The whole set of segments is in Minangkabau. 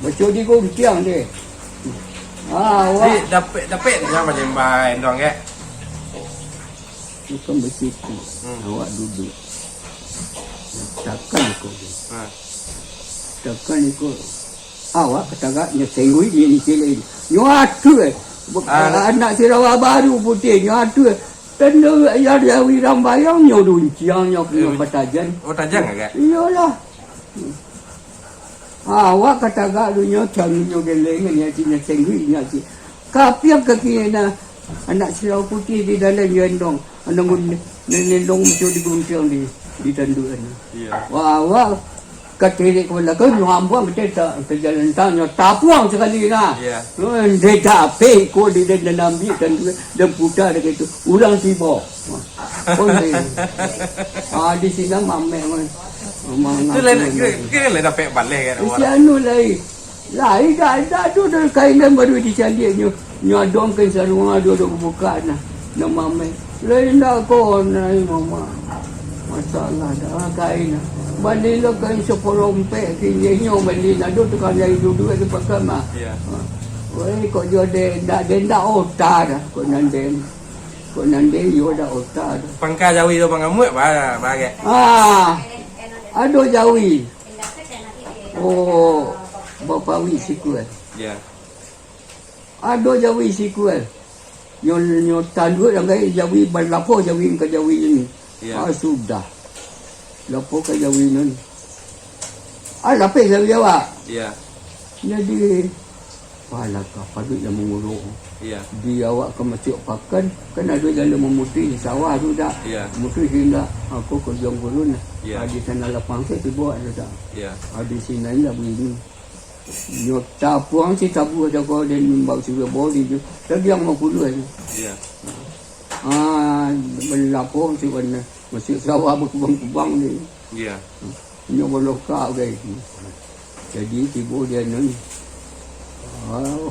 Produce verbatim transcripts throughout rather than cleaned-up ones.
Baco di guntiang deh. Ah, awak. Jadi, dapek, dapek nyo manyambah endong, kek? Bukan basitu. Hmm. Awak duduk. Takan iko. Ha. Takan iko. Awak katagak nyo senggui ni, ni cili. Nyo atuh, eh. Bu-, Ah, anak sirawa baru putih, nyo atuh, eh. Tando ya, ya, wirang bayang nyo runciang nyo, eh, nyo patajan. Oh, tajang agak? Iyolah. Awak katagak dunyo, caminyo geleng, ni atinyo senggui, ni ati. Kapiak kaki na, anak sirau putih di dalam yo endong. Endong gun-, nendong muncul di guntiang di, di tanduak ni. Iya. Wah, awak katerek ka balakang, nyo ambuang ka ta-, ka jalan tang, nyo tapuang sakali na. Iya. Nyo ndeh tapeh iko di dalam ambiak tanduak, dan putar dek itu. Urang tibo. Konde. Ah, di sinan mamek, man. Mangaku, man. Tu lain, kira, kira lain dapek baleh kan, si anu lai. Lai, dah, dah, tu dah kain kan baru dicaliak nyo. Nyo adongkan sarungan, ado, ado buka nah. Nyo mamek. Lain dah ko, nai mama. Masalah dah, kain nah. Bali lo kain sapuluah ampek, kini nyo bali nah, ado tukang jahit duduak di pakan mah. Iya. Ha. Weh, kok jo de, ndak, de ndak ota dah, kok nan de. Kok nan de iyo dak ota tu. Pangka jawi tu pangamuik ba-, bagek. Ah, ado jawi. Oh, bapawi sikua. Ya. Ado jawi sikua. Nyo, nyo tanduak anggai jawi balapo jawi ka jawi ni. Ya. Ah, sudah. Lapo ka jawi nan. Ah, lapeh jawi awak. Ya. Jadi, Pala ka paduik nan mangurung. Iya. Di awak ka masuak pakan, kan ado jalan mamutuih di sawah tu dak? Iya. Mamutuih indak, aku ka Jong Gurun lah. Iya. Ah, di sana lapang tu tibo ado dak? Iya. Ah, di sinan lah bunyi. Nyo tapuang si tabuah jago den imbau sudah bodi tu. Lagi yang mau puluh tu. Iya. Ah, balapo si warna. Masuak sawah bakubang-kubang ni. Iya. Inyo balokak gai. Jadi, tibo di anu ni. Wow.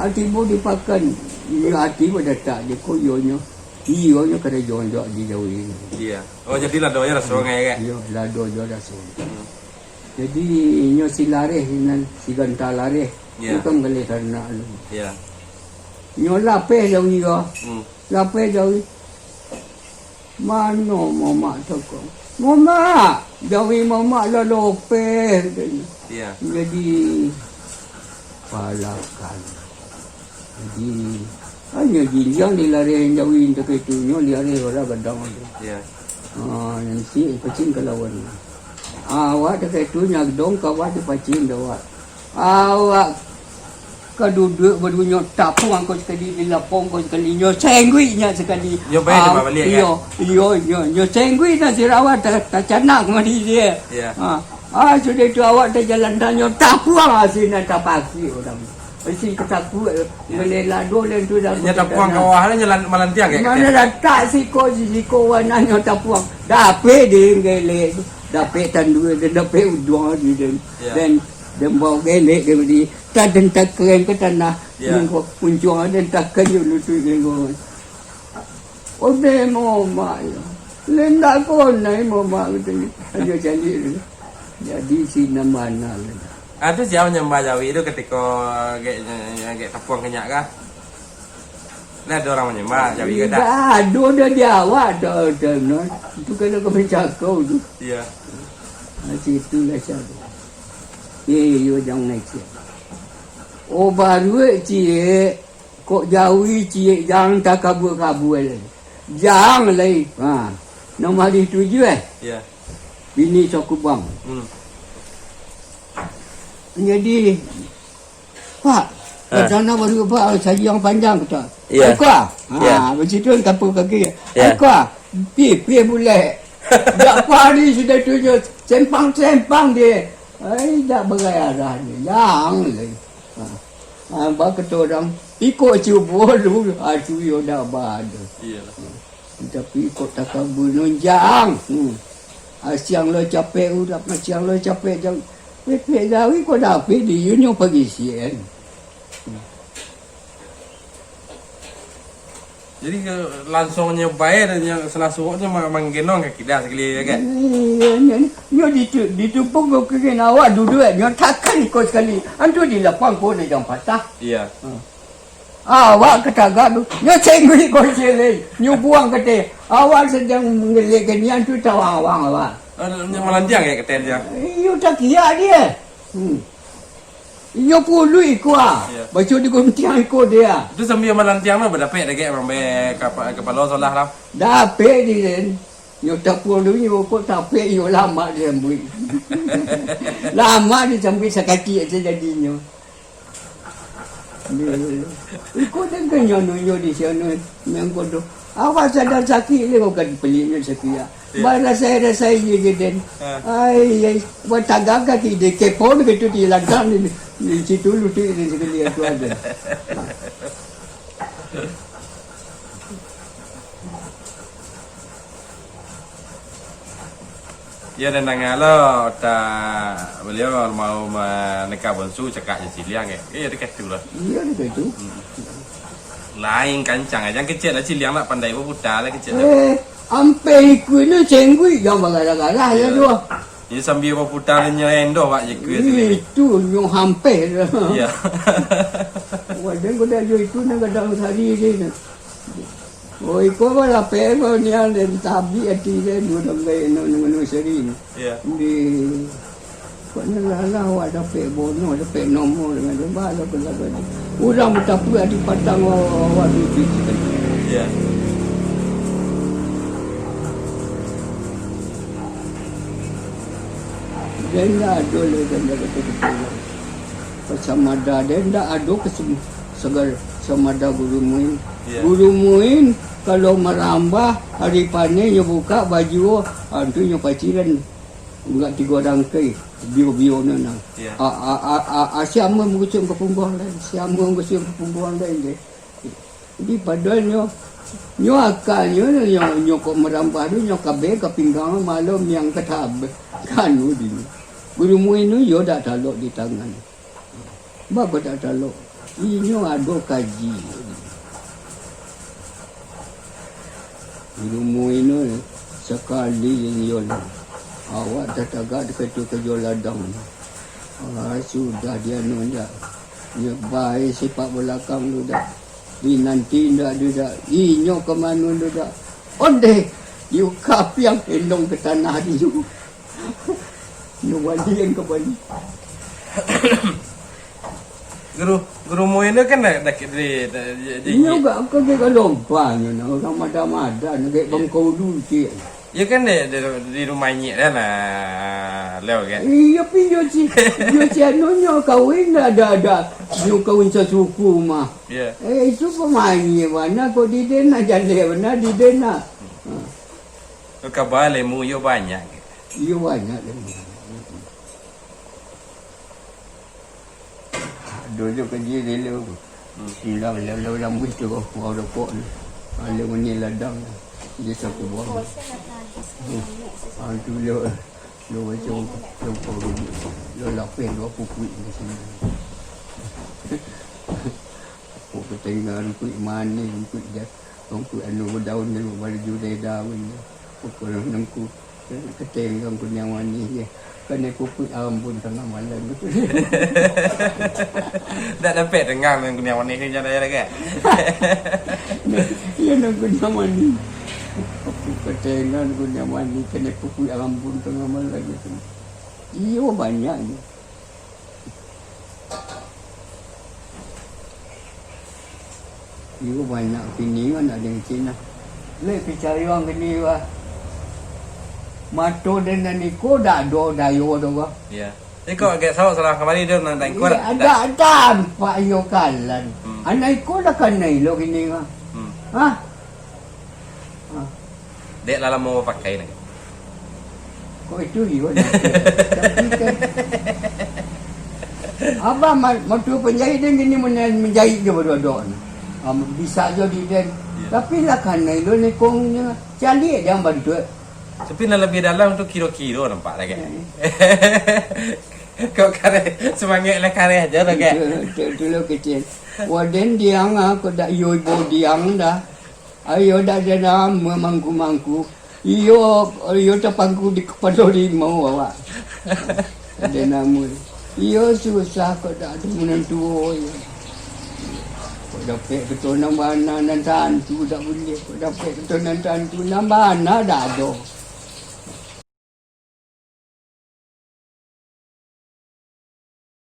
Ah, tibo di pakan. Inyo ati badatak je ko iyonyo. Iyonyo kada jonjok di jauah ini. Iya. Oh, jadi ladonyo raso ngai, kan? Iya, lado jo raso. Hmm. Jadi, inyo si lareh nan, si ganta lareh. Iya. Itu kan galeh taranak tu. Iya. Inyo lapeh jawi ko. Hmm. Lapeh jawi. Mano mamak tu ko? Mamak, jawi mamak lah lopeh, katonyo. Iya. Jadi, palakan. Jadi, hanyo jinjang di lareh jawi tu, kaitunyo di lareh orang gadang tu. Iya. Ah, nanti pacing ka lawan. Ah, awak tu kaitu nyadong ka awak tu pacing dah awak. Awak ka duduak badunyo tapuang ko sakali, di lapong ko sakali, nyo sengguik nyo sakali. Nyo bae Ah, dibaliak, iyo, kan? Iyo, iyo, nyo sengguik nyo sirawa ta-, tacanak mari dia. Iya. Ha. Ah, sudah itu awak tajalan tanyo tapuang, ah, sinan tapaki urang. Isi katakuik, Iya. Boleh lado dan tu dah Nyo tapuang ka bawah lah, nyo lan-, malantiang, kan? Mano latak siko, siko warnanyo tapuang. Dapek dia gelek tu. Dapek tanduak dia, dapek uduang dia. Iya. Dan, dan bau gelek dia beri. Taden takereng ka tanah, Ya. Nengko puncuang den takan jo lutut nengko. Ode mamak yo. Lendak konai mamak katonyo. Ajo caliak tu. Jadi sinan bana lah. Ah, tu sia manyambah jawi tu katiko agak, agak tapuang kanyak kah? Lah ado urang manyambah jawi ka dak? Dah ado dah di awak dah, dah, no. Itu kalau kau mencakau tu. Iya. Nah, situ lah cakau. Eh, yo jangan naik ciek. Oh, baruik ciek. Kok jawi ciek, jangan takabua-kabua lai. Jangan lai. Ha. Nomor di tujuh, eh? Ya. Bini Sokubang. Hmm. Jadi, Pak, Ha. Rencana baru, Pak, saji yang panjang, kata. Ya. Aiko, ah. Ha, Ya. Basitu kan kapur kaki. Ya. Aiko, ah. Pi, pi bulek. Dak pari sudah tu je, sempang-sempang dia. Ai, dak bergairah dia. Yang lagi. Ha. Ha, bak kata orang, iko cubo lu, ha, tu yo dak bado. Iyalah. Tapi kok takabur nunjang. Hmm. Asiang lo capek urap, asiang lo capek jang. Pepek jawi kok dapek di inyo pagisian. Hmm. Jadi, ke, langsuang nyo bae, dan nyo salah suok nyo ma-, manggenong ka kida sakali, yo kan? Iyo, nyo, nyo ditu-, ditumpuk ko kiri awak duduak, nyo takan iko sakali. Antu di lapang ko nak jam patah. Iya. Ha. Awak ka tagak tu, nyo cengguik ko cilik, nyo buang ka ateh. Awak sadang manggalek ka nian tu tawang-awang awak. Oh, nyo malantiang ka ateh dia? Iyo, takiak dia. Hmm. Iyo puluik iko ah. Iya. Baco di guntiang iko dia. Itu sambil malantiang mah badapek dagek mambe kapa-, kapalo solah lah. Dapek di den. Nyo tapuluik nyo kok tapek iyo lamak disambuik. Lamak disambuik sakacik aja jadinyo. Iko den kanyo nunyo di siano. Mangko tu. Awak sadang sakik le kok kan peliknyo sakik ya. Iya. Barasai-rasai je, je, den. Ha. Ai, ai, buat tagak kaki, den kepon gitu di lantang ni. Di situ lutik ni sakali aku ada. Iyo, den danga lo, tak, baliau mau maneka bonsu cakak jo ciliang, eh. Iyo, dekat tu lah. Iyo, dekat tu. Hmm. Lain kancang, jan kecek lah ciliang nak pandai baputa lah kecek lah. Eh, ampeh ikuik ni cengguik, jan bagarah-garah ya tu. Iyo, sambil baputa nyo endoh, Pak, je kuih sini. Itu nyo hampeh. Iyo. Wah, den kuda jo itu ni kadang sehari je ni. Oh, iko mah lapeh ko nian den tabik ati den, duo danggai no, no, no, seri ni. Iya. Di, kok ni lah, lah, awak dapek bono, dapek nomor dengan dia, bah, lah, lah, lah. Urang batapuk di patang awak, awak duduak. Iya. Den lah ado lah, den lah kata-kata lah. Samada den ndak ado kesem-, sagar samada Guru Muin. Iya. Guru Muin kalau marambah, ari paneh nyo bukak baju, ah, tu nyo paciran. Enggak tigo rangkai, bio-bio nyo nah. Iya. A, a, a, a, a, siamo mangucung ka pungguang lain, siamo mangucung ka pungguang lain deh. Jadi, padahal nyo, nyo akalnyo, nyo, nyo kok marambah tu, nyo kabeh ka pinggang, malam yang ka tabeh, ka anu di. Guru Muin tu, yo dak talok di tangan. Baa kok dak talok? Inyo ado kaji. Guru Muin tu, sakali inyo, awak tatagak di katu kajo ladang. Ah, sudah di anu ndak. Nyo bae sipak balakang tu dak. Dinanti ndak tu dak. Inyo ka mano tu dak. Ondeh, yu kapiang endong ka tanah di yu. Nyo balian ka Bali. Guru, Guru Muin tu kan dak, dak, di, di, di, Inyo gak ka Galompang nyo nah, urang mada-mada nyo gek Bangkulu ciek. Iyo kan di, di, di rumah inyiak dah lah, Leo kan? Iyo, pi iyo ci, iyo ci anu nyo kawin dah, dah, dah. Nyo kawin sasuku mah. Iya. Eh, itu pamain bana kok di den nah, jaleh bana di den nah. Ha. Tu kaba lemu iyo banyak ke? Iyo banyak lemu. Ado jo kaji dulu. Hmm. Silang lalu lambuih tu, mau rokok ni. Kalau mani ladang, dia sapu buang. Hmm. Ah, tu lo, lo macam, lo kau dulu. Lo lapeh, lo pupuk di sini. Aku ketinggalan kuih manis, kuih jat-, kuih anu daun ni, baru jurai daun ni. Aku nengku. Katenggang kuniang manih je. Kanai kukuik ambun tangah malam tu. Ndak dapek dengar nan kuniang manih tu, jan ado lagi. Iyo, nan kuniang manih. Katenggang kuniang manih, kanai kukuik ambun tangah malam tu. Iyo, banyak je. Iyo banyak kini kan, ado nan kini. Lek picayo ang kini, wah. Mato den nan iko dak ado dayo doh, wah. Iya. Iko agak sawo salah kamari dia nan, nan iko. Iya, dak, dak tampak iyo kalan. Hmm. Anak iko dah kanai lo kini, wah. Hmm. Hah? Ha. Dek lah lamo bapakai nyo. Kok itu iyo, tapi kan, abang ma-, matua panjahit den kini manjahit jo baduo-duo ni. Ha, bisa jo di den. Iya. Tapi lah kanai lo nekongnyo, caliak jan bantuak. Tapi nan labiah dalam tu kiro-kiro nampak lah kan. Iya. Kok kareh, semangat lah kareh aja lah kan. Itu, itu, itu lo kecil. Waden diang ah, kok dak iyo ibo diang dah. Ayo dak ado namo mangku-mangku. Iyo, iyo tapangku di kapalo rimau awak. Ado namo. Iyo susah kok dak ado nan tuo iyo. Kok dapek keturunan bana nan tantu dak buliah. Kok dapek keturunan tantu nan bana dak ado.